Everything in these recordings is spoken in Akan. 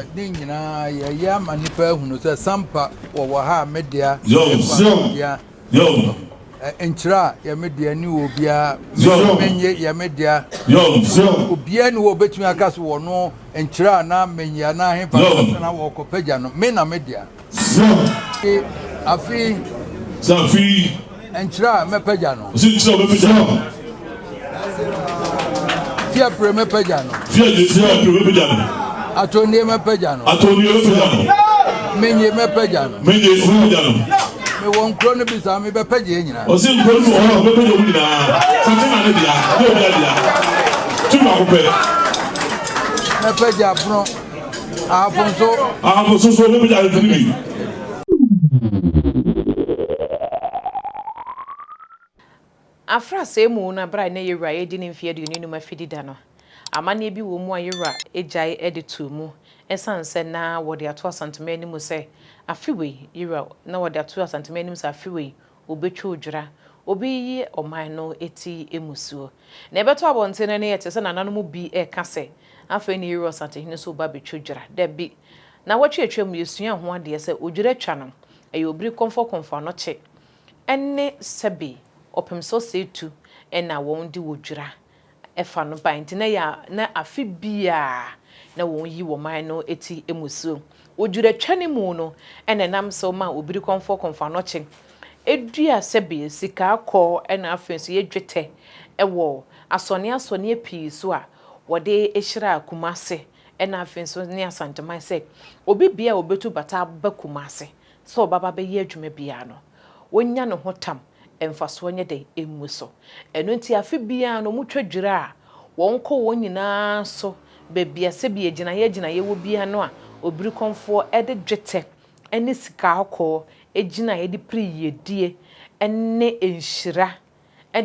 Ne nyinaa yɛyɛ ama nnipa ahunu sɛ sampa wɔwɔ ha a me dea, Yo. me dea. Yo. Nkyerɛ a yɛ me dea ni wɔ obiara, menye yɛ me dea. Yo. Obiara ni wɔ obetumi aka so wɔ no nkyerɛ a na menye anaa hefa Yo. na wɔkɔpagya no, me na me dea. Afei Sɛ afei nkyerɛ a mɛpagya no. Ɔsi nkyerɛ a ɔbɛpagya no. Fiapre mɛpagya no. Fiapre mɛpagya no. Atonnie mɛpagya no. Atonnie mɛpagya no. Menye mɛpagya no. Menye mɛpagya no. Mewɔ nkuro no bi saa mebɛpagya yɛ nyinaa. Ɔsi nkuro no wɔ hɔ a ɔbɛpagya wɔn nyinaa. Sante na ne dea, ne obi dea. Tu baako pɛ. Mɛpagya pono. Ahafo nso. Ahafo nso so ɔbɛpagya ahemfo no bi. Afra mu no, bere a na Yewura redi ne mfe 25 afidi da no, amanneɛ bi wɔ mu a Yewura gyae de too mu esiane sɛ na wɔde ato Asantema anim sɛ afe wei Yewura na wɔde ato Asantema anim sɛ afe wei obetwa odwira, obeyiyi ɔman no ti mmusuo. Na ɛbɛtɔ abɔnten no na yɛte sɛ nananom bi reka sɛ afei na Yewura Ɔsantehene nso reba abetwa odwira. Dabi! Nnawɔtwe a atwam yɛsuaa ho adeɛ sɛ odwira twa no, ɛyɛ obiri kɔmfɔkɔmfɔ anɔkye ne sɛbe ɔpem sɛ ɔsɛe na wɔn de wɔ dwira fa no bae nti na ɛyɛ a na afe biara na wɔn yi wɔ man no ti mmusuo. Wɔ dwira twa no mu no na ɛnam so ma obiri kɔmfoɔ kɔmfo anɔkye dua sɛbe sika kɔɔ na afei nso yɛ dwetɛ wɔ asɔneɛ asɔneɛ pii so a wɔde hyiraa Kumase na afei nso ne Asanteman sɛ obi bia a ɔbɛtu bata aba Kumase sɛ ɔbɛba abɛyɛ adwuma biara no, ɔnya ne ho tam, mfasoɔ nyɛ dɛn mmu so. Ɛno nti afe biara no wɔtwa dwira a, wɔkɔ wɔn nyinaa so baabi a sɛbi agyinaeɛ agyinaeɛ wɔ biara no a obirikɔmfoɔ de dwetɛ ne sika kɔkɔɔ gyinaeɛ de pere yiedie ne nhyira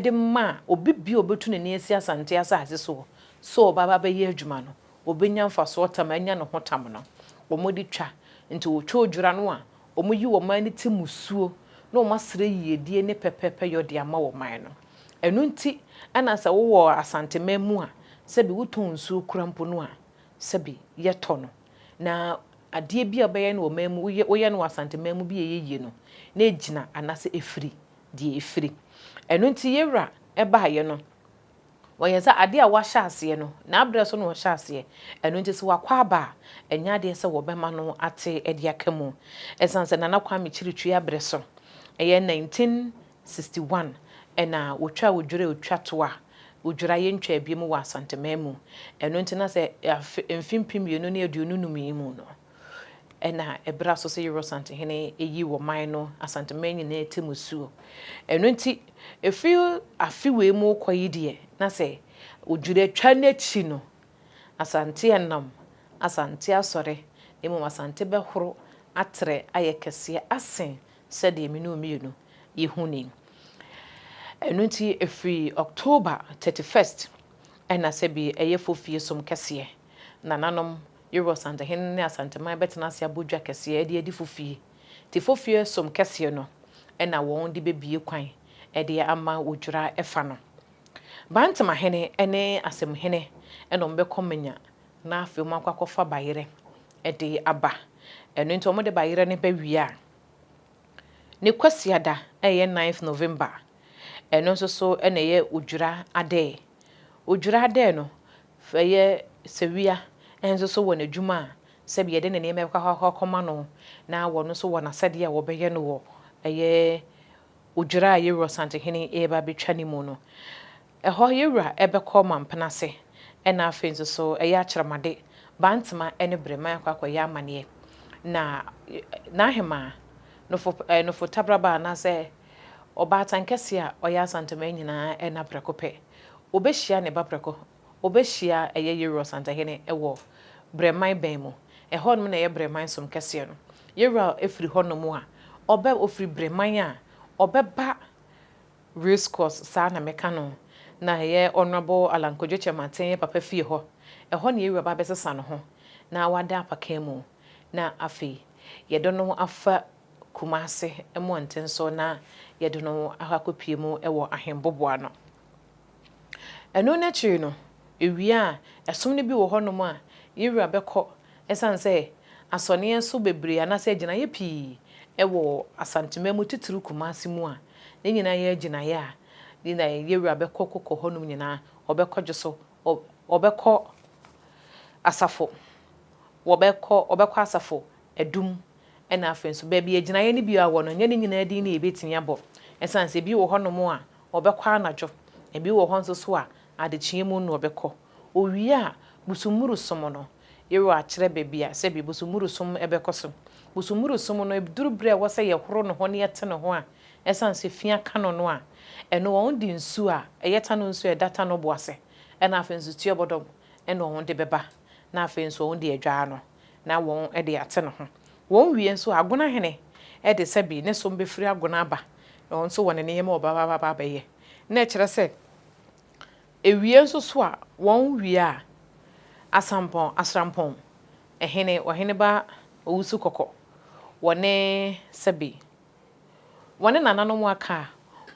de ma obi biara a ɔbɛtu n'ani asi Asante asase soɔ sɛ ɔbɛba abɛyɛ adwuma no, ɔbɛnya mfasoɔ tam anya ne ho tam no, wɔde twa. Nti wɔtwa odwira no a, wɔyi wɔn man no ti mmusuo na wɔasrɛ yiedie ne pɛpɛɛpɛyɔ de ama wɔn man no. Ɛno nti na sɛ wowɔ Asanteman mu a, sɛbi wotɔn nsuo kura mpo no a, sɛbi yɛtɔ no. Na adeɛ bi a wobɛyɛ no wɔ man mu, woyɛ woyɛ no wɔ Asanteman mu bi a ɛyɛ yie no, na ɛgyina anaasɛ ɛfiri deɛ ɛfiri. Ɛno nti yɛn wura baeɛ no, Wɔyɛ sɛ adeɛ a wahyɛ aseɛ no, n'abrɛ so na ɔhyɛ aseɛ. Ɛno nti sɛ wakɔ aba a, ɛnyɛ adeɛ sɛ wɔbɛma no ate de aka mu. Ɛsiane sɛ Nana Kwame Kyiritwi abrɛ so, ɛyɛ 1961 na wɔtwaa Odwira a ɔtwa toɔ a Odwira yɛntwaa biom wɔ Asanteman mu. Ɛno nti na sɛ afe mfe 2025 yi mu no, Ɛna ɛbra so sɛ Yero Asantehene yi wɔ man no Asanteman nyinaa ti musuo. Ɛno nti ɛfiri afe wei mu rekɔ yi deɛ na sɛ odwiratwa no akyi no Asante anam, Asante asɔre na mmom Asante bɛhoro atrɛ ayɛ kɛseɛ asen sɛdeɛ me ne wo mmienu yɛhu no yi. Ɛno nti ɛfiri October 31st ɛna sɛbi ɛyɛ fofie som kɛseɛ nananom Yoro Asantehene ne Asanteman bɛtena ase abɔ dwa kɛseɛ de adi fofie. Nti fofie som kɛseɛ no na wɔn de bɛbue kwan de ama Odwira fa no. Bantemahene ne Asemuhene na wɔn bɛkɔ Manya na afei wɔn akɔ akɔfa bayerɛ de aba. Ɛno nti wɔn de bayerɛ no ba wie a, ne Kwasiada a ɛyɛ ninth November, ɛno nso so na ɛyɛ Odwira Adɛɛ. Odwira Adɛɛ no, Ɛyɛ sɛwia nso so wɔ n'adwuma a sɛbi yɛde ne nneɛma bɛkɔ akɔ akɔma no na wɔn nso wɔ n'asɛdeɛ a wɔbɛyɛ no wɔ ɛyɛ odwira a Yɛwura Ɔsantehene reba abɛtwa ne mu no. Ɛhɔ Yɛwura bɛkɔ Mampena ase ɛna afei nso so ɛyɛ Akyerɛmade, Bantema ne Breman akɔ akɔyɛ amaneɛ na n'ahemaa Nofo Nofo Tabraba anaasɛ Ɔbaatan kɛseɛ a ɔyɛ Asanteman nyinaa ɛna prɛko pɛ Obehyia ne ba prɛko. Obehyia ɛyɛ Yewura Ɔsantehene wɔ Brɛman bɛn mu. Ɛhɔnom na ɛyɛ Brɛman som kɛseɛ no. Yewura firi hɔnom a, ɔbɛ, ɔfiri Brɛman a, ɔbɛba Race Course, saa na mɛka no, na ɛyɛ Honourable Allan Kojo Kyerematen yɛ papa fie hɔ. Ɛhɔ na Yewura ba abɛsesa ne ho na wada apakan mu. Na afei, yɛde no afa Kumase mmɔnten so na yɛde no akɔ akɔpue mu wɔ Ahemboboa no. Ɛno no akyiri no, ewia a, ɛsom no bi wɔ hɔnom a, yɛn wura bɛkɔ Ɛsiane sɛ asɔneɛ so bebree anaasɛ agyinaeɛ pii wɔ Asanteman mu titiriw Kumasi mu a, ne nyinaa yɛ agyinaeɛ a ne na yɛwura bɛkɔ kɔkɔ hɔnom nyinaa, ɔbɛkɔ Dwoso, ɔbɛkɔ Asafo, wɔbɛkɔ ɔbɛkɔ Asafo Adum, ɛna afei nso baabi agyinaeɛ no bi a wɔ no, nyɛ ne nyinaa din na yɛbɛtumi abɔ. Ɛsiane sɛ ebi wɔ hɔnom a ɔbɛkɔ anadwo, ebi wɔ hɔ nso so a adekyeɛ mu na ɔbɛkɔ. Owie a, Busumuru som no, Yeroa akyerɛ baabi a sɛbi Busumuru som bɛkɔ so. Busumuru som no, ɛduru berɛ a ɛwɔ sɛ yɛhoro ne ho na yɛte ne ho a, ɛsiane sɛ fi aka no no a, ɛno wɔde nsuo a ɛyɛ tano nsuo a ɛda tano bo ase, ɛna afei nso tuabɔdɔm na wɔde bɛba, na afei nso wɔde adwaa no na wɔde ate ne ho. Wɔn wie nso a, Agona hene de sɛbi ne som bɛfiri Agona aba, na ɔno nso wɔ ne nneɛma a ɔbɛba abɛyɛ. Na ɛkyerɛ sɛ Ewie nso so a, wɔn wie a, Asampɔn, Asrampɔn, hene, Ɔheneba Owusu Kɔkɔ, wɔne sɛbe wɔne nananom aka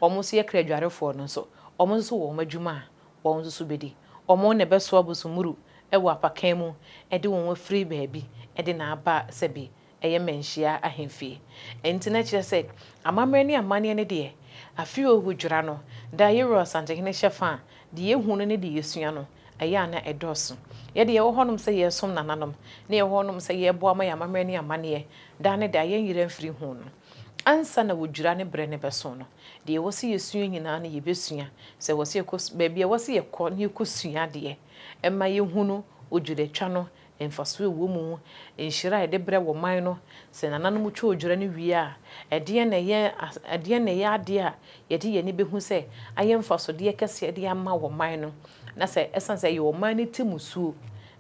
a wɔn nso yɛ kradwarefoɔ no nso, wɔn nso so wɔ wɔn adwuma a wɔn nso so bɛdi. Wɔn na ɛbɛsoa abosomuru wɔ apakan mu de wɔn afiri baabi de no aba sɛbe ɛyɛ mmanhyia ahemfie. Enti na kyerɛ sɛ, amammerɛ ne amanneɛ no deɛ, afe ohu dwira no, da Yeroa Asantehene hyɛ fa a, deɛ yɛhu no ne deɛ yɛsua no, ɛyɛ a na ɛdɔɔso. Yɛ deɛ yɛwɔ hɔnom sɛ yɛresom nananom, na yɛwɔ hɔnom sɛ yɛreboa ma yɛn amammerɛ ne amanneɛ daa ne daa yɛn werɛ mfiri ho no. Ansa na wɔdwira ne berɛ no bɛso no, deɛ ɛwɔ sɛ yɛsua nyinaa no yɛbɛsua. Sɛ ɛwɔ sɛ yɛkɔ baabi a ɛwɔ sɛ yɛkɔ na yɛkɔsua adeɛ ma yɛhunu odwiratwa no Mfaso a ɛwɔ mu, nhyira a ɛde brɛ wɔ man no, sɛ nananom twa odwira no wie a, ɛdeɛn na ɛyɛ ɛdeɛn na ɛyɛ adeɛ a yɛde yɛn ani bɛhu sɛ ayɛ mfasodeɛ kɛseɛ de ama wɔ man no, na sɛ ɛsiane sɛ ɛyɛ ɔman no ti musuo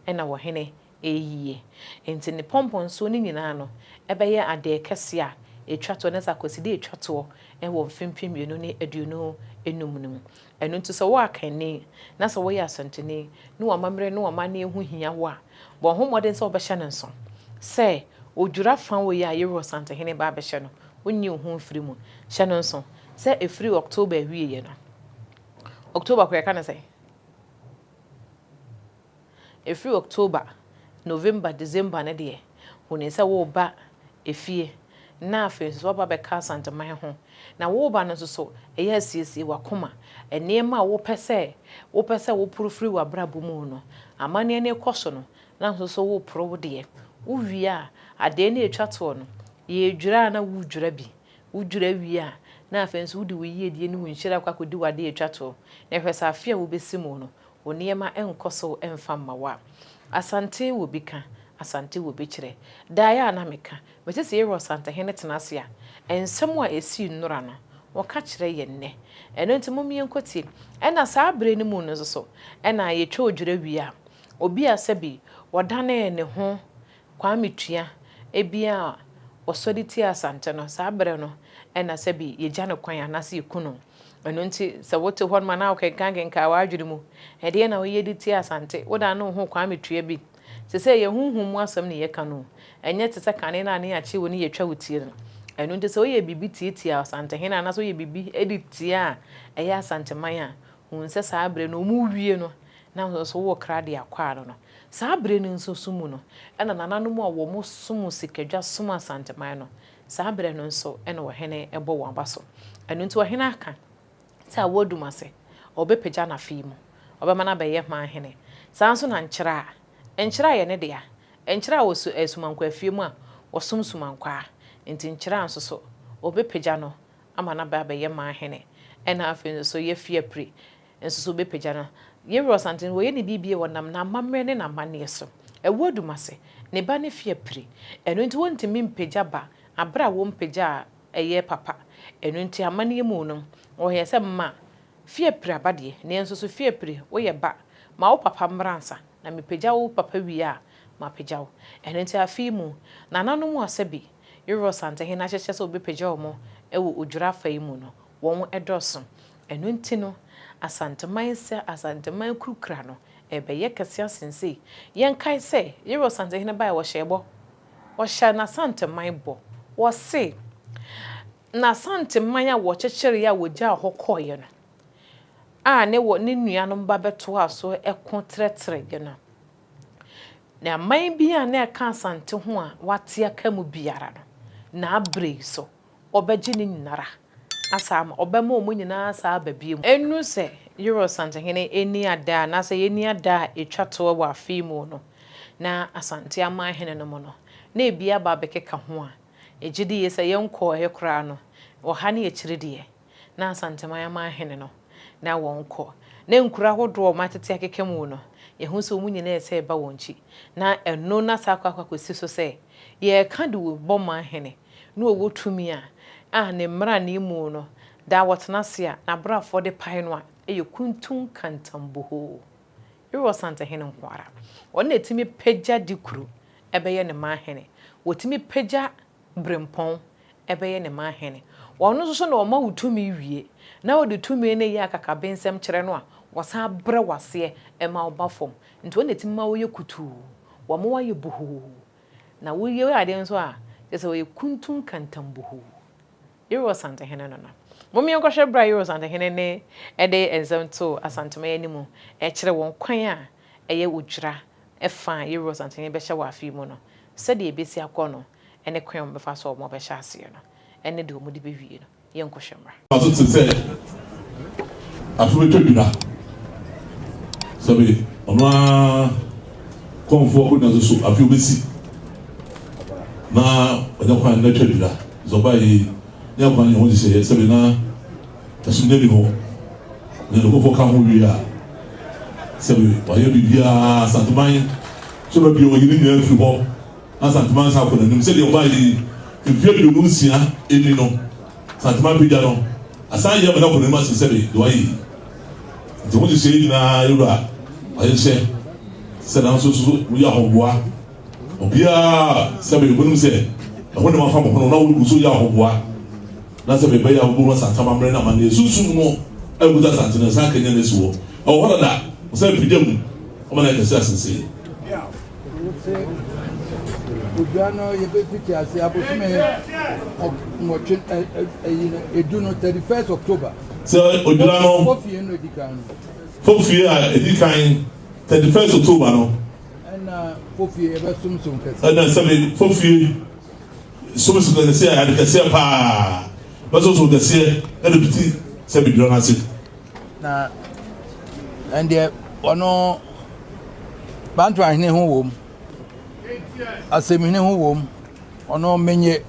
na ɔhene reyie nti ne pɔmpɔnsoɔ no nyinaa no ɛbɛyɛ adeɛ kɛseɛ a ɛtwa toɔ na sɛ akwaside a ɛtwa toɔ wɔ mfe 2025 no mu. Ɛno nti sɛ wowɔ akanni, na sɛ woyɛ Asanteni, ne w'amammerɛ ne w'amanneɛ ho hia wo a, bɔ ho mmɔden sɛ wobɛhyɛ no nso sɛ odwira fa wei a Yeru Ɔsantehene ba abɛhyɛ no, wonnyi wo ho mfiri mu. Hyɛ no nso sɛ ɛfiri October awieeɛ no, October koraa yɛka no sɛn? Ɛfiri October, November, December no deɛ, hunu sɛ woreba efie na afei nso woaba abɛka Asanteman ho. Na woreba no nso so, ɛyɛ a siesie w'akoma. Nneɛma a wopɛ sɛ wopɛ sɛ woporo firi w'abrabɔ mu no, amanneɛ no rekɔ so no, na nso so woreporo wo deɛ. Wowie a, adeɛ no a ɛtwa toɔ no, yɛredwira a na woredwira bi. Wodwira wie a, na afei nso wode wo yiedie ne wo nhyira akɔ akɔdi w'adeɛ a ɛtwa toɔ. Na hwɛ sɛ afe a wobɛsi mu no, Wo nneɛma nkɔ so mfa mma wo a. Asante wɔ bi ka, Asante wɔ bi kyerɛ. Daeɛ a na meka, mete sɛ yɛwura Ɔsantehene tena ase a, nsɛm a ɛsii nnora no, wɔka kyerɛ yɛn nnɛ. Ɛno nti mom yɛnkɔtie. Ɛna saa berɛ no mu no nso so, ɛna yɛtwa odwira wie a, obi a sɛbi ɔdanee ne ho Kwame Tua, ebia a ɔsɔre tia Asante no, saa berɛ no na sɛbi yɛgya no kwan anaasɛ yɛku no. Ɛno nti sɛ wote hɔ nom a na wokenkankenkan w'adwene mu, ɛdeɛn na woyɛ de tia Asante? Wodane wo ho Kwame Tua bi. Sesei ɛyɛ honhom mu asɛm na yɛka no o, ɛnyɛ te sɛ kane no a na yɛakye wo ne yɛtwa wo ti no. Ɛno nti sɛ woyɛ biribi tiatia Asantehene anaasɛ woyɛ biribi de tia a ɛyɛ Asanteman a, hu sɛ saa berɛ no wɔwie no na wo nso wowɔ kra de akɔ ano no. Saa bere no nso so mu no, ɛna nananom a wɔsom sikadwa som Asanteman no, saa bere no nso na ɔhene bɔ wɔn aba so. Ɛno nti ɔhene aka sɛ Awoadum ase, ɔbɛpagya no afe yi mu, ɔbɛma no abɛyɛ manhene. Saa nso na Nkyera a, Nkyera yɛ ne dea. Nkyera wɔ su Sumankwaa fie mu a wɔsom Sumankwaa, nti Nkyera nso so, ɔbɛpagya no ama no aba abɛyɛ manhene. Ɛna afei nso so Yɛfiapire nso so wobɛpagya no. Yɛn Wura Ɔsantene, wɔyɛ ne biribi a wɔnam n'amammerɛ ne n'amanneɛ so. Ɛwɔ Adumase, ne ba no fi apire. Ɛno nti wɔntumi mpagya ba aberɛ a wɔmpagya a ɛyɛ papa. Ɛno nti amanneɛ mu no, wɔyɛ sɛ ma fi apire aba deɛ, nanso so fi apire, woyɛ ba, ma wo papa mmra ansa, na mepagya wo papa wie a, mapagya wo. Ɛno nti afe yi mu, nananom a sɛbi Yɛn Wura Ɔsantehene ahyehyɛ sɛ wɔbɛpagya wɔn wɔ Odwira afa yi mu no, wɔn dɔɔso. Ɛno nti no, Asanteman sɛ Asanteman kurukura no, ɛrebɛyɛ kɛse asen sei. Yɛnkae sɛ, Yere Ɔsantehene bae a wɔhyɛɛ bɔ. Ɔhyɛɛ n'Asanteman bɔ. Wɔse, n'Asanteman a wɔkyekyereeɛ a wɔgyaa hɔ kɔeɛ no, a ne wɔ ne nuanom ba bɛtoaa so ko trɛtrɛeɛ no. Na aman bi a na ɛka Asante ho a wɔate aka mu biara no, n'aberɛ yi so, ɔbɛgye ne nyinara asa ama, ɔbɛma wɔn nyinaa asa aba bio. Ɛnnu sɛ Yoro Asantehene nni ada anaasɛ yɛnni ada a ɛtwa toɔ wɔ afe yi mu no, na Asante aman hene nom no, na ebi aba abɛkeka ho a, yɛgye di yie sɛ yɛnkɔɔɛ koraa no, ɔha ne akyiri deɛ, na Asanteman aman hene no, na wɔnkɔ. Na nkuro ahodoɔ a wɔatete akeka mu no, yɛhu sɛ wɔn nyinaa ɛsɛ ɛba wɔn akyi. Na ɛno na saa akɔ akɔ akɔsi so sɛ, yɛreka de bɔ man hene, na ɔwɔ tumi a, a ne mmara mu no, daa wɔtena ase a, n'abrafoɔ de pae no a, ɛyɛ kuntun kantambohoo. Yɛwɔ Asantehene nko ara. Ɔno na ɛtumi pagya di kuro ɛbɛyɛ ne man hene. Wɔtumi pagya berempɔn ɛbɛyɛ ne man hene. Ɔno nso so na ɔma wo tumi wie, na ɔde tumi no yɛ akakabensɛm kyerɛ no a, wɔsan brɛ wo aseɛ ma wo ba fam. Nti ɔno na ɛtumi ma woyɛ kutuu, wɔma woayɛ bohoo. Na woyɛ adeɛ nso a, kyerɛ sɛ ɔyɛ kuntun kantambohoo. Yero Asantehene no no. Mom yɛnkɔhwɛ berɛ a Yero Asantehene ne de nsɛm too Asanteman anim kyerɛ wɔn kwan a ɛyɛ odwira fa a Yero Asantehene bɛhyɛ wɔ afe yi mu no, sɛdeɛ ɛbɛsi akɔ no ne kwan a wɔbɛfa so a wɔbɛhyɛ aseɛ no ne deɛ wɔde bɛwie no. Yɛnkɔhwɛ mmra. Aso te sɛ afe bɛtwa dwira. Sɛbe ɔno ara kɔmfoɔ akonnwa so so afe obɛsi na ɔnya kwan na twa dwira. Sɛ ɔbaa yi nya kwan yɛ ho nhyehyɛeɛ sɛbe na asomdwoeɛ ni hɔ na nkurɔfoɔ ka ho wie a sɛbe wayɛ biribiara Asanteman sɛ ɔbɛbie ɔyi ne nyinaa firi hɔ. Na Santeman san kɔ n'anim sɛdeɛ ɔbaa yi mfeɛ 26 ni no, Santeman pagya no asan yɛ ama no akɔ n'anim asen sɛdeɛ deɛ wayɛ yi. Nti ho nhyehyɛeɛ nyinaa yɛwura wahyehyɛ sɛ nanso so woyɛ ahoboa. Obiara sɛbe wonim sɛ ɛho ne mafa mo ho no na wogu so yɛ ahoboa na sɛbe ɛbɛyɛ a wobɛhu Asante amammerɛ ne amanneɛ sunsum no a ɛkuta Asante no ɛsan kanyan asi hɔ. Ɛwɔ hɔ dada, wɔsan pagya mu ama no ayɛ kɛse asen sei. Odwa no yɛbɛfiti ase abosome nwɔtwe ɛyi no edu no 31st October. Sɛ odwira no fofie no edi kan no. Fofie a edi kan 31st October no. Ɛna fofie yɛbɛsomsom kɛse. Ɛna sɛbi fofie somsom kɛse a ade kɛseɛ paa bɛsomsom kɛseɛ ɛna fiti sɛbi dwira no ase. Na ɛndeɛ ɔno Bantu ahene ho wom, Asɛmhene ho wom, ɔno menye.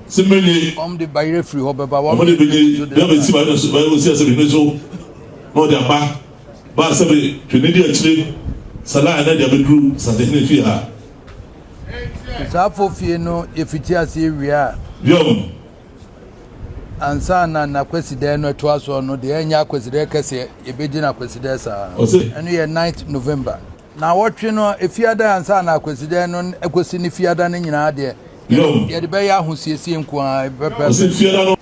Se menye. Wɔn de bayerɛ firi hɔ bɛba. Wɔn de benye bɛ bɛsi bayerɛ so bayerɛ si Asɛmhene so na ɔde aba ba sɛbe twene di akyire sala na de abɛduru Santehene fie ha. Saa fofie no yɛfiti aseɛ wie a. Yom. Ansa na n'Akwasidɛɛ no ɛtoa soɔ no deɛ ɛnyɛ Akwasidɛɛ kɛseɛ, yɛbɛdi no Akwasidɛɛ saa. Ɔse. Ɛno yɛ 9th November. Naawɔtwe no, Efiada ansa na Akwasidɛɛ no ɛkɔsi ne Fiada no nyinaa deɛ, Yom. yɛde bɛyɛ ahosiesie nko ara, pɛpɛɛpɛ. Ɔse Fiada no.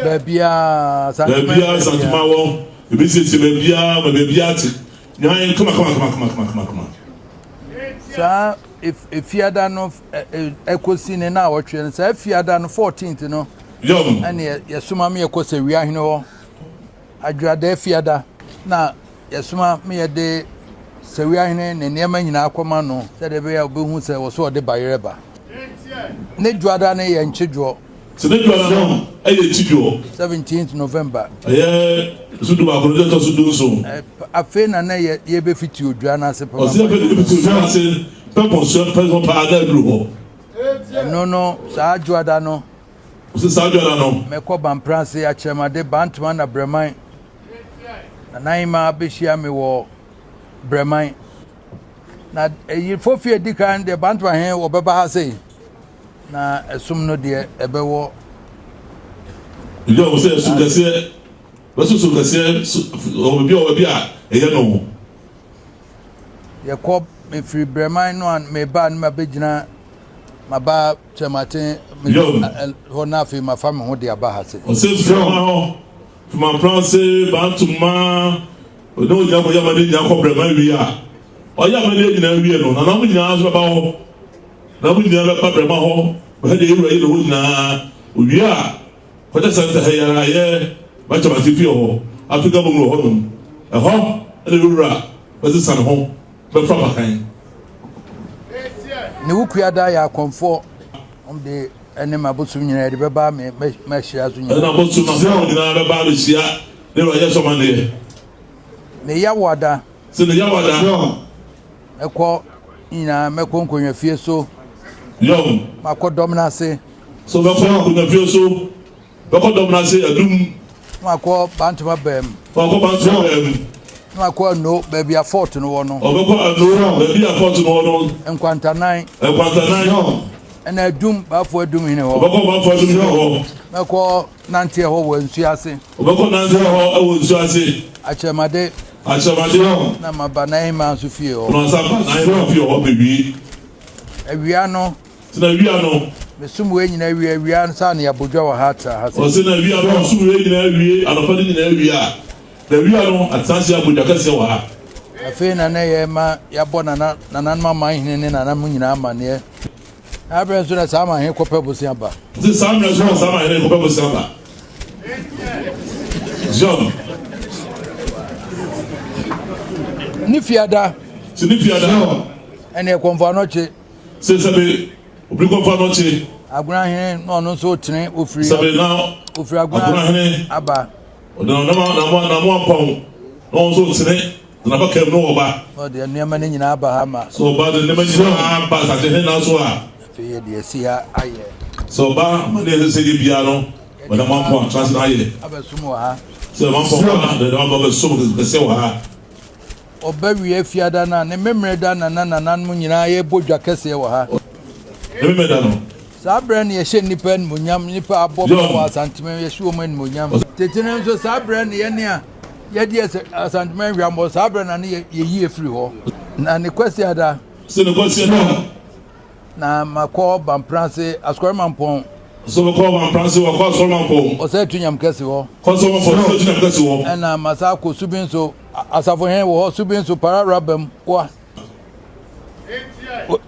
Baabiara, Santeman Baabiara Santeman wɔ, yɛbɛsiesie baabiara ma baabiara ate nwan kama kama kama kama kama kama kama. Saa Efiada no ɛkɔsi ne naawɔtwe no, saa Efiada no 14th no, ɛne yɛsoma me yɛkɔ sɛ wiahene hɔ adwada Efiada na yɛsoma me yɛde sɛ wiahene ne nneɛma nyinaa kɔma no sɛdeɛ ɛbɛyɛ a ɔbɛhu sɛ wɔ so ɔde bayerɛ ba. Ne dwoada no yɛ nkyedwoɔ. Sɛ ne dwoada no yɛ nkyedwoɔ. 17th November. Ɛyɛ so 11 no ɛtɔ so 17. Afei na na yɛ yɛbɛfiti odwa no ase papa. Ɔsɛ afei na yɛbɛfiti odwa no ase pɛpɔsua pɛpɔ paa na aduru hɔ. Ɛno no saa dwoada no. Ɔsɛ saa dwoada no. Mɛkɔ Bamprase, Akyerɛmade, Bantama na Brɛman. Nana bɛhyia me wɔ Brɛman. Na ɛyi fofi edi kan deɛ Bantama he wɔbɛba ha sei. Na ɛsom no deɛ ɛbɛwɔ. Ebi a wɔsɛ ɛsom kɛseɛ. Bɛsoso kɛseɛ so wɔ baabi a wɔ baabi a ɛyɛ no. Yɛkɔ mefiri Brɛman no a meba no mabɛgyina maba Kyerɛmaten hɔ na afei mafa me ho de aba ha se. Ɔsɛ Brɛman hɔ Fumapranse Bantoma ɔne ɔnyina kɔyɛ amadeɛ nyinaa kɔ Brɛman wie a ɔyɛ amadeɛ nyinaa wie no nananom nyinaa nso bɛba hɔ nananom nyinaa bɛba Brɛman hɔ bɛhwɛ deɛ yɛwura yɛ ne hɔ nyinaa owie a Kɔkyɛ Center ha yi ara yɛ Bachamase fie hɔ, Africa Bom wɔ hɔnom. Ɛhɔ na me wura bɛsesa ne ho bɛfra apakan. Ne wo kuada yɛ akɔmfoɔ. Wɔn de ɛne m'abosom nyinaa yɛde bɛba me mɛhyia so nyinaa. Ɛna abosom asafo nyinaa bɛba abɛhyia ne Awurade so amanneɛ. Ne Yawada. Sɛ ne Yawada. Mɛkɔ nyinaa mɛkɔ nkonnwa so. Yɔm. Makɔ dɔm no ase. So bɛkɔ nkonnwa fie so. Bɛkɔ dɔm no ase adum. Na wakɔ Bantama baa mu. Na wakɔ Bantama baa mu. Na wakɔ Ano baabi a fort no wɔ no. Ɔbɛkɔ Ano baabi a fort no wɔ no. Nkwantanan. Nkwantanan. Ɛna Adum Baafo Adum hene hɔ. Ɔbɛkɔ Baafo Adum hene hɔ. Mɛkɔ Nanteɛ hɔ wɔ nsuo ase. Ɔbɛkɔ Nanteɛ hɔ wɔ nsuo ase. Akyerɛmade. Akyerɛmade. Na maba N'Ahemaa nso fie hɔ. Na ɔsan ba N'ahemaa fie hɔ bɛwie. Awia no. Sɛ na awia no. Mesum wei nyinaa wie awia ansa na yɛabɔ dwa wɔ ha atra ha sɛ. Ɔse na awia no ɔsum wei nyinaa wie anɔpa no nyinaa wie a, na awia no atena ase abɔ dwa kɛseɛ wɔ ha. Afei na na yɛma yɛabɔ nana nananom amanhene ne nananom nyinaa amanneɛ. Na berɛ nso na saa amanhene kɔpɛ bosea ba. Ɔse saa mmerɛ nso na saa amanhene kɔpɛ bosea ba. Zion. Ne fiada. Se ne fiada. Ɛne ɛkɔmfo anɔkye. Se sɛbe obi kɔfa no kye. Agona hene na ɔno nso tene ofiri. Sɛbe na ofiri agona hene aba. Ɔde na na na na mo ampɔn na ɔno nso tene na ba kam no ɔba. Na ɔde nneɛma no nyinaa aba ha ma. Sɛ ɔba de nneɛma nyinaa ba asase hene na so a. Afei yɛ deɛ si ha ayɛ. Sɛ ɔba ma ne ɛsɛ sɛ yɛ biara no ɔde mo ampɔn atena ase na ayɛ. Abɛsom wɔ ha. Sɛ mo ampɔn ba na de abɛsom kɛseɛ wɔ ha. Ɔba wie Fiada no a, ne Memeneda na na nananom nyinaa yɛbɔ dwa kɛseɛ wɔ ha. Ne Memeneda no. Saa berɛ no yɛhyɛ nnipa animuonyam, nnipa abɔ bra wɔ Asanteman, yɛhyɛ wɔn animuonyam. Tete no nso saa berɛ no yɛne a yɛde Asanteman hwammɔ, saa berɛ na ne yɛyi afiri hɔ. Na ne Kwasiada. Sɛ ne Kwasiada. Na makɔ Bamprase, Asukɔre Mampɔn. So mekɔ Bamprase, wakɔ Asukɔre Mampɔn. Ɔsɛ tu nyam kɛse hɔ. Kɔ Asukɔre Mampɔn, ɔsɛ tu nyam kɛse hɔ. Ɛna masa akɔ Subinso, Asafo hene wɔ hɔ, Subinso, Parara bam, wa.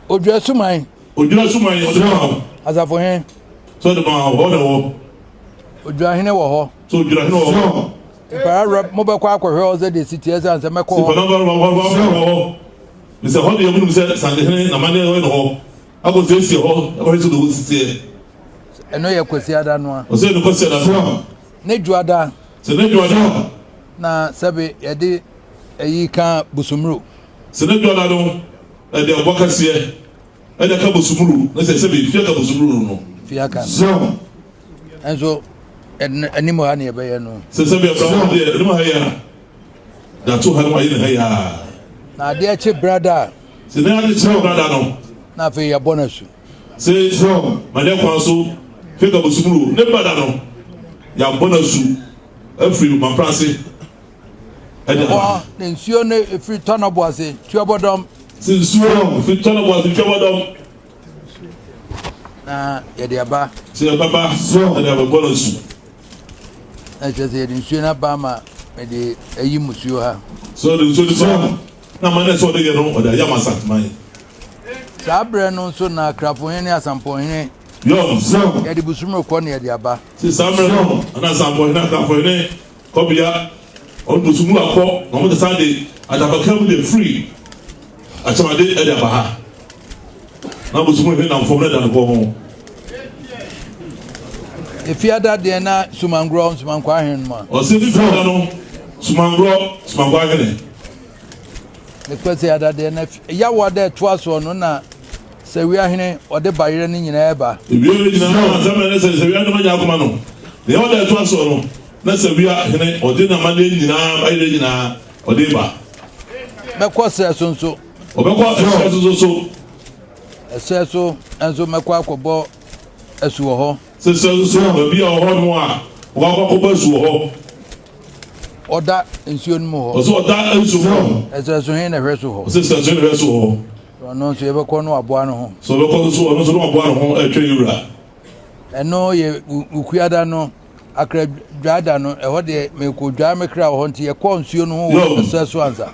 Odwira Suman. Odwira Suman, ɔde ma hɔ. Asafo hene. So ɔde ma hɔ na wɔ. Odwira hene wɔ hɔ. So odwira hene wɔ hɔ. Parara mobɛkɔ akɔhwɛ hɔ sɛ deɛ si teɛ sɛ ansɛ mɛkɔ hɔ. Parara mobɛkɔ akɔhwɛ hɔ. Sɛ hɔ deɛ monim sɛ Santehene n'amanneɛ wɔ hɔ akɔ siesie hɔ akɔhwɛ sɛ deɛ wɔsi teɛ. Ɛno yɛ Kwasiada no a. Ɔsɛ no Kwasiada no. Ne Dwoada. Sɛ ne Dwoada. Na sɛbe yɛde ayi ka Busumuru. Sɛ ne Dwoada no ɛde aboa kɛseɛ ɛde aka Busumuru na sɛ sɛbe fia ka Busumuru no. Fia ka no. Nso anim ha ne yɛbɛyɛ no. Sɛ sɛbe ɛbra hɔ deɛ anim ha yɛ a. Dato ha no ayɛ ne ha yaa. Na adeɛ kye brada a. Sɛ ne ade kye brada no. Na afei yɛbɔ no asu. Sɛ madeɛ kwan so feka bosomuro ne brada no yɛabɔ no asu afiri mamprase ɛde aba. Na nsuo no efiri tɔnɔbo ase tuabɔdɔm. Sɛ nsuo efiri tɔnɔbo ase tuabɔdɔm. Na yɛde aba. Sɛ yɛbɛba yɛde abɛbɔ no asu. Na kyerɛ sɛ yɛde nsuo no aba ama mede ayi musuo ha. Sɛ ɔde nsuo no ba na ama no sɛ ɔde yɛ no ɔde ayɛ ama Asanteman. Saa berɛ no nso na Akrafohene ne Asampɔhene Yɔn. Yɛde busumuru kɔ na yɛde aba. Sɛ saa mmerɛ no na Asampɔhene Akrafohene Kɔbea, wɔn bosom mu akɔ na wɔde san de adabaka mu de firi akyɛmade de aba ha. Na bosom hwɛ nam fam na da no kɔn ho. Efiada deɛ na Sumangrɔ Sumankwa ahene no a. Ɔsɛ ne fiada no Sumangrɔ Sumankwa ahene. Ne kwasi ada deɛ na yawa dɛ ɛtoa soɔ no na Sawia hene ɔde bayerɛ no nyinaa ba. Ewia no nyinaa sɛ mɛ ne sɛ sawia no ma nya akoma no. Deɛ ɔda ɛtoa soɔ no. Na Sawia hene, ɔde n'amanneɛ nyinaa, bayerɛ nyinaa, ɔde reba. Mɛkɔ serɛ so nso. Ɔbɛkɔ ɛserɛ so nso so. Ɛserɛ so nso mɛkɔ akɔbɔ asu wɔ hɔ. Sɛ serɛ so so, baabi a ɔwɔ hɔ no a, ɔkɔ akɔbɔ asu wɔ hɔ. Ɔda nsuo no mu hɔ. Ɔsɛ ɔda nsuo mu hɔ. Ɛserɛ so hene na ɛhwɛ so hɔ. Ɔsɛ serɛ so hene na ɛhwɛ so hɔ. Ɔno nso yɛbɛkɔ no aboa no ho. Sɛ ɔbɛkɔ nso ɔno nso no aboa ne ho ɛretwɛn yɛ wura. Ɛno yɛ Wukuada no. Akra dwaa da no, ɛhɔ deɛ mekɔdwaa me kra wɔ hɔ nti yɛkɔɔ nsuo no ho wɔ ɛserɛ so ansa.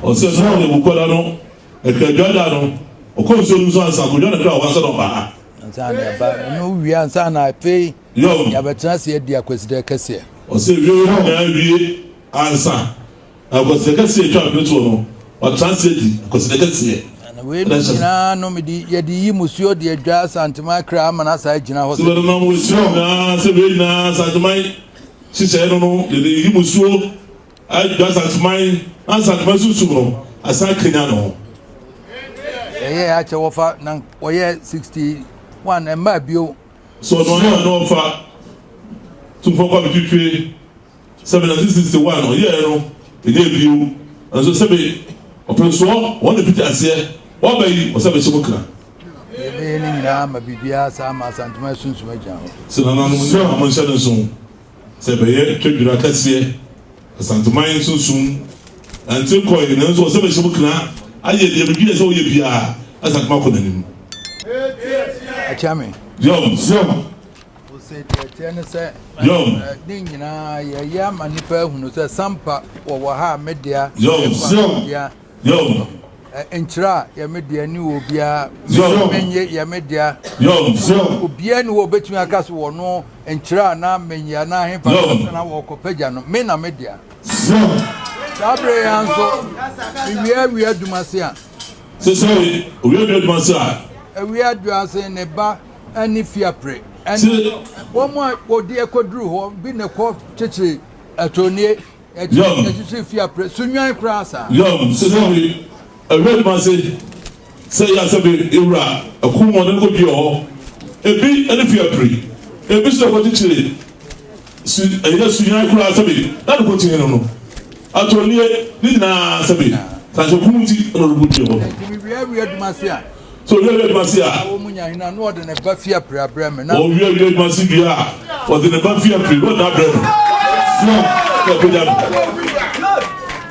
Ɔsɛ no yɛ Wukuada no, Akra dwaa da no, ɔkɔɔ nsuo no so ansa kɔdwaa ne kra wɔ hɔ ansa na ɔba ha. Ansa na yɛba, ɛno wie ansa na afei yɛabɛtena ase adi Akwasidae kɛseɛ. Ɔsɛ wie wei nyinaa wie ansa na Akwasidae kɛseɛ atwa mfeɛ toɔ no, watena ase adi Akwasidae kɛseɛ. Na. Wei no nyinaa no mede yɛde yi musuo de adwa Asanteman kra ama no asa agyina hɔ sɛ. Sɛ nam wɔ akyire nyinaa sɛ wei nyinaa Asanteman hyehyɛeɛ no no yɛde yi musuo adwa Asanteman na Asanteman sunsum no asan akanya ne ho. Ɛyɛ akyɛ wɔfa na wɔyɛ 61 ɛmmaa bio. Sɛ ɔno ara na ɔfa Tumfoɔ Kwame Twitwie Sɛbe 1961 ɔyɛɛ no ɛnyɛɛ bio nso sɛbe ɔpɛnsoɔ wɔn na fiti aseɛ waba yi ɔsɛ bɛhyɛ mu kra. Yɛbɛyɛ ne nyinaa ma biribiara saa ma Asantuma asunsum agyina hɔ. Sɛ nananom ne wɔn nhyɛ no nso sɛ ɛbɛyɛ twadwira kɛseɛ Asanteman sunsum nante kɔe nanso ɔsɛ bɛhyɛ mu kra ayɛ deɛ biribi a ɛsɛ ɔyɛ biara Asantuma kɔ n'anim. Akyame. Yom. Ose deɛ ɛteɛ ne sɛ ne nyinaa yɛyɛ ama nnipa ahunu sɛ sampa wɔwɔ ha a me dea dea nkyerɛ a yɛ me dea ne wɔ obiara menye yɛ me dea obiara ne wɔ obɛtumi aka so wɔ no nkyerɛ a na menye anaa hefa na wɔkɔpagya no me na me dea saa berɛ yɛ nso mewia awia adwuma se a sɛ sɛ owia awia adwuma se a awia adwuma se ne ba ne Fiapre ne wɔn a wɔde ɛkɔduru hɔ bi na ɛkɔ kyekyere Atonie, ɛkyekyere Fiapre, Sunnwan koraa saa. Yam sɛ sɛ ɛhwɛ adwuma ase sɛ yɛ asɛ bi ewura ɛko wɔn ne kɔdua hɔ ebi ne Fiapre ebi nso ɛkɔ kyekyere su ɛyɛ Sunnwan koraa sɛ bi na ne kɔ kyekyere no Atonie ne nyinaa sɛ bi sanhyɛ kum ti ɛna ɔde kɔdua hɔ. Ɛnti mewia awia adwuma ase a. Sɛ owia wia adwuma se a. Na wɔn mu nya hene a, na ɔde ne ba fi apire abrɛ me. Na. Owia wia adwuma se wie a, ɔde ne ba fi apire na ɔde no abrɛ me. Na ɔpagya no.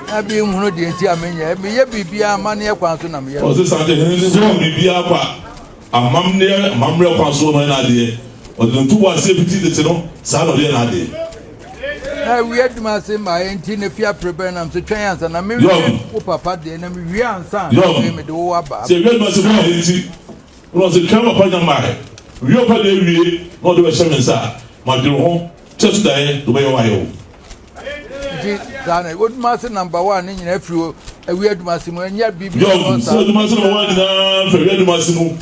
Na bi nhunu deɛ nti a menyɛ. Meyɛ biribiara amanneɛ kwan so na meyɛ. Ɔse Sante hene ne sɛ biribiara kwa amamneɛ amammerɛ kwan so na ɔyɛ n'adeɛ. Ɔde ne ntoboa aseɛ fiti tete no, saa na ɔde yɛ n'adeɛ. Na awia adwuma ase mmaeɛ nti na fi apere bɛn nam sɛ twɛn ansa na mewie wo papa deɛ na mewie ansa na afei mede wo aba. Sɛ awia adwuma ase mmaeɛ nti na ɔsɛ twɛn papa nya mmaeɛ wie ɔpa deɛ awie na ɔde bɛhyɛ me nsa a madwene ho kyɛ so daeɛ de wobɛyɛ wayɛ wo. Nti saa na odwuma ase number one ne nyinaa firi awia adwuma ase mu ɛnyɛ biribi. Yɔm sɛ adwuma ase number one nyinaa firi awia adwuma ase mu.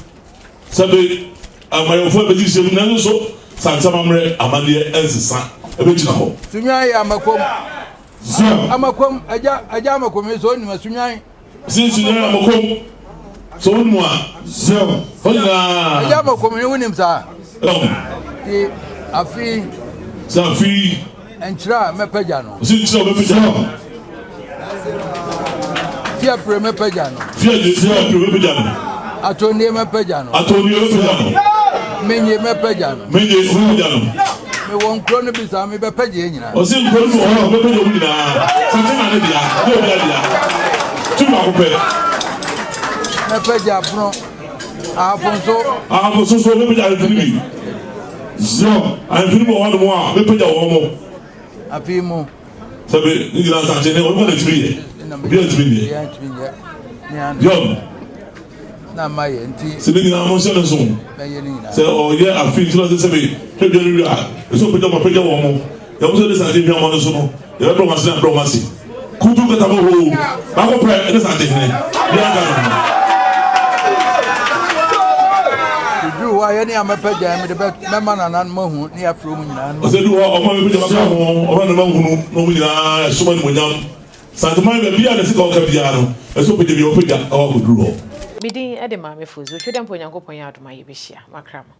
Sɛbe amanyɔfoɔ abɛgye hyɛm nanso so Sante amammerɛ amanneɛ ɛnsesa ɛbɛgyina hɔ. Sunwan yɛ amakom. Amakom agya agya amakom yi sɛ onim a sunwan. Si sunwan amakom sɛ onim a. Hɔ nyinaa. Agya amakom yi wonim saa. Ti afi. Sɛ afi. Nkyerɛ a mɛpagya no. Ɔsi nkyerɛ a ɔbɛpagya no. Fiapre mɛpagya no. Fiapre mɛpagya no. Atonnie mɛpagya no. Atonnie mɛpagya no. Menye mɛpagya no. Menye mɛpagya no. Mewɔ nkuro no bi saa mebɛpagya yɛ nyinaa. Ɔsi nkuro no wɔ hɔ a ɔbɛpagya wɔn nyinaa. Sante na ne dea, ne obi adea. Tu baako pɛ. Mɛpagya pono. Ahafo nso. Ahafo nso so ɔbɛpagya ahemfo no bi. Zion ahemfo no bi wɔ hɔnom a mɛpagya wɔn mo. Afei mu. Sɛbi ne nyinaa nsakyɛ ne ɔno na tumi yɛ. Obi a tumi nyɛ. Yɔm. Na ma yɛ nti. Sɛ ne nyinaa mo nhyɛ ne so. Sɛ ɔyɛ afi nti na sɛ sɛbi hwɛ dua no wie a ɛsɛ ɔpagya wɔn apagya wɔn mo. Yɛn nso de sante hwamɔ no so no, yɛbɛbrɛ wɔn ase na brɛ wɔn ase. Kutu kata mo hoo, baako pɛ ne sante hene, biara nka ne ho. Ɛduru hɔ a yɛne a mɛpɛgya mede bɛma nananom ahu ne yɛafrɛ wɔn nyinaa. Ɔsɛ du hɔ ɔma mɛpɛgya maka ho, ɔma nananom ahunu na wɔn nyinaa ɛsom animuonyam. Santeman baabi a ne sika ɔka biara no, ɛsɛ ɔpɛgya bi ɔpɛgya ɛwɔ akɔduru hɔ. Me din de Maame Fozu. Otwe dɛ mpo Onyankopɔn yɛ adom a yɛbɛhyia. Makra mo.